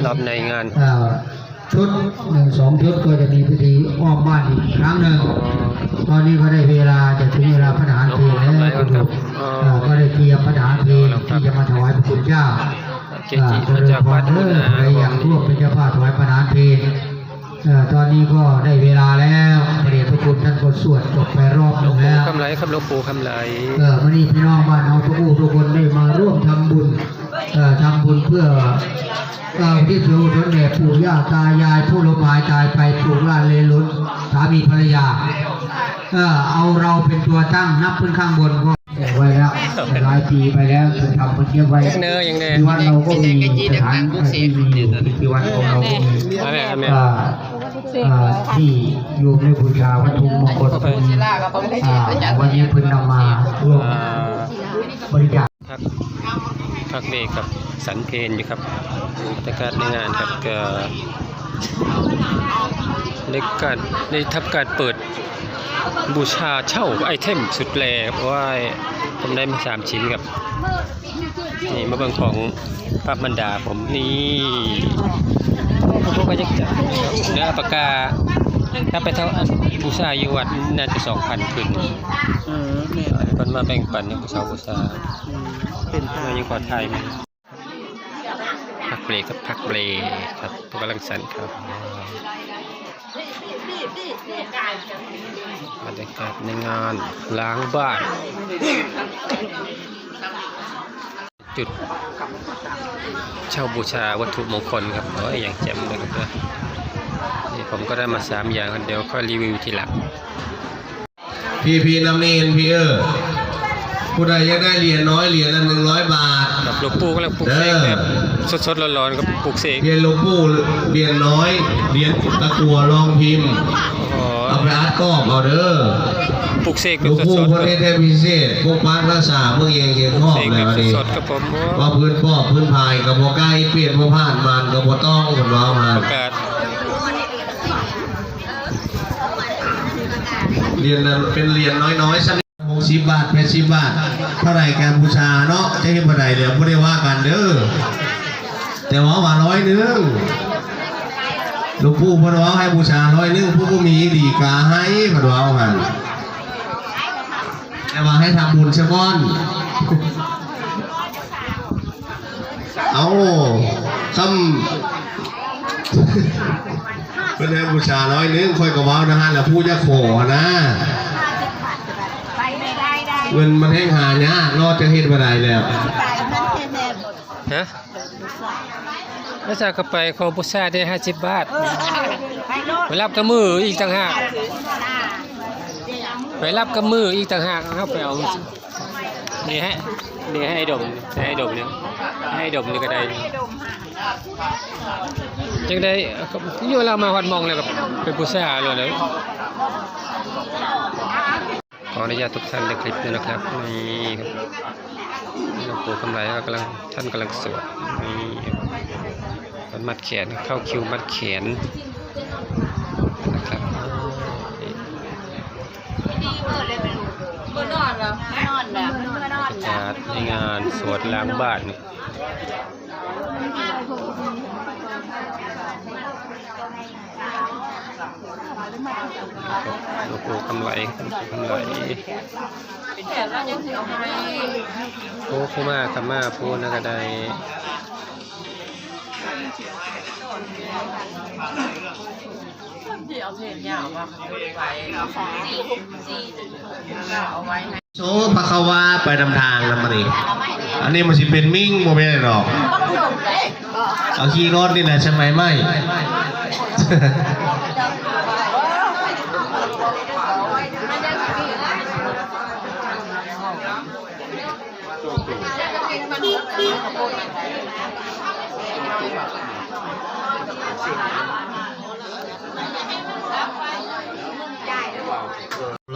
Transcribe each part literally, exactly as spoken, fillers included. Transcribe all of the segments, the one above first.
รอบในงาน เอ่อ ชุดหนึ่งสองชุดก็จะมีพิธีอ้อมบ้านอีกครั้งหนึ่ง ตอนนี้ก็ได้เวลา จะถึงเวลาพัฒหารเพลแล้ว คุณโยม เอ่อ ก็ได้เตรียมพัฒหารเพลที่จะมาถวายพระคุณเจ้า เกจิ อ่า พระเจ้า เจริญพรเด้อ พระเจ้า ใครอยากร่วมเป็นเจ้าภาพถวายพัฒหารเพล เอ่อ ตอนนี้ก็ได้เวลาแล้ว พระเดชพระคุณท่านก็สวดจบไปรอบหนึ่งแล้ว หลวงปู่คำไหลครับ หลวงปู่คำไหล เอ่อ วันนี้พี่น้องบ้านเฮาทุกผู้ทุกคนได้มาร่วมทำบุญ เอ่อ ทำบุญเพื่อ เอ่อ อุทิศส่วนกุศลแด่ปู่ย่าตายายผู้ล้มหายตายไป ผูกราชเลลุน สามีภรรยา เอ่อ เอาเราเป็นตัวตั้ง นับขึ้นข้างบนก็แจกไว้แล้ว หลายปีไปแล้ว จะทำบันทึกไว้ ยังเนอะ ยังเนอะ ที่วัดเราก็มีสถานที่อยู่ ที่วัดของเราก็มี อันนี้ อันนี้ เอ่อ เอ่อ ที่โยมได้บูชาวัตถุมงคล อ่า วันนี้เพิ่นนำมาร่วม อ่า บริจาค พัก พักเบรกครับ สันเพลอยู่ครับ บรรยากาศในงานครับ ก็ ในการ ได้ทำการเปิดบูชาเช่าไอเทมสุดแลครับ โอ้ย ผมได้มาสามชิ้นครับ นี่มาเบิ่งของพระมารดาผม นี่ พวกก็ยังจะเนื้อปากกา ถ้าไปเท่าอันบูชาอยู่วัดน่าจะสองพันขึ้น เออ แม่น เพิ่นมาแบ่งปันให้ผู้เฒ่าผู้ชรา อืม เป็น มายังขอถ่ายมา พักเบรกครับ พักเบรกครับ พวกกำลังสั่นครับ บรรยากาศในงานล้างบ้าน จุดเช่าบูชาวัตถุมงคลครับ โอ้ย อย่างแจ่มเลยครับ นี่ผมก็ได้มาสามอย่างครับ เดี๋ยวค่อยรีวิวทีหลัง พี่ๆ น้ำเนนพี่เออ ผู้ใดอยากได้เหรียญน้อยเหรียญละหนึ่งร้อยบาท ครับ หลวงปู่กำลังปลุกเสกแบบ เออ สดๆ ร้อนๆ ครับ ปลุกเสก เหรียญหลวงปู่เหรียญน้อย เหรียญตะกั่วรองพิมพ์ อ๋อ เอาไปอัดกรอบเอาเด้อ ปลุกเสก หลวงปู่ สดๆ เพิ่นเฮ็ดให้พิเศษ ปกปักรักษาเมืองเองเคียงคอกแล้วนี่ สดๆ ครับผม ว่าพื้นปอบพื้นพายก็บ่ใกล้ เปลี่ยนบ่ผ่าน มารก็บ่ต้อง เพิ่นว่ามา ประกาศ เหรียญนั้นเป็นเหรียญน้อยๆ สักหกสิบบาท แปดสิบบาท เท่าไหร่การบูชาเนาะ จะเฮ็ดบ่ได้แล้ว บ่ได้ว่ากันเด้อ แต่ว่าว่าร้อยหนึ่ง หลวงปู่เพิ่นว่าให้บูชาร้อยหนึ่ง ผู้บ่มีดีกาให้ เพิ่นว่าหั่น แต่ว่าให้ทำบุญซะก่อน เอ้า คำ เพิ่นให้บูชาร้อยหนึ่ง ข้อยก็เว้านะฮะ แล้วผู้จะขอนะ เงินมันแฮ่งหายากเนาะ จะเฮ็ดบ่ได้แล้ว ฮะ แล้วจะก็ไปขอบูชาได้ห้าสิบบาท ไปรับกับมืออีกต่างหาก ไปรับกับมืออีกต่างหาก เอาไปเอา นี่ฮะ นี่ให้ดม ให้ดมเนี่ย ให้ดมนี่ก็ได้ จังได้ อยู่ลาวมาฮอดหม่องแล้วก็ไปบูชาเลยเด้อ ขออนุญาตทุกท่านในคลิปด้วยนะครับ นี่ครับ หลวงปู่คำไหลก็กำลัง ท่านกำลังสวด นี่ครับ มัดแขน เข้าคิวมัดแขนนะครับ บรรยากาศในงานสวดล้างบ้านนี่ หลวงปู่คำไหล หลวงปู่คำไหล โอ้ ผู้มา คำมา ผู้นั่นก็ได้ ที่เอาเพลงยาวว่าไปเอาไว้ โสภควาไปนำทางนำมานี่ อันนี้มันสิเป็นมิ่งบ่แม่นดอก เอาขี่รถนี่แหละใช่ไหมไม่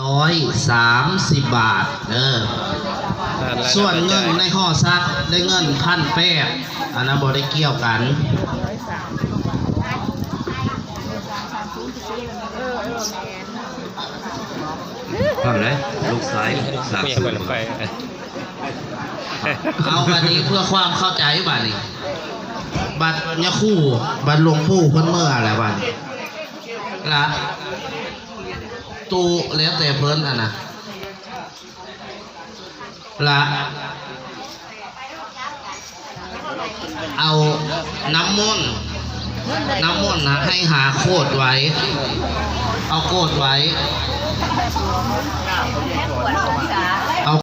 ร้อยสามสิบบาท เออ ส่วนเงินในห่อสัตว์ได้เงินพันแปด อันนั้นบ่ได้เกี่ยวกัน ทำไร ลูกชาย ลูกสาว ไม่อยากเปิดไฟ เอาบัดนี้เพื่อความเข้าใจบัดนี้ บัดยาคู่ บัดหลวงปู่เพิ่นเมื่อแล้วบัดละ ตู้แล้วแต่เพิ่นอ่ะนะ ละ เอาน้ำมนต์ น้ำมนต์นะ ให้หาโคตรไว้ เอาโคตรไว้ เอา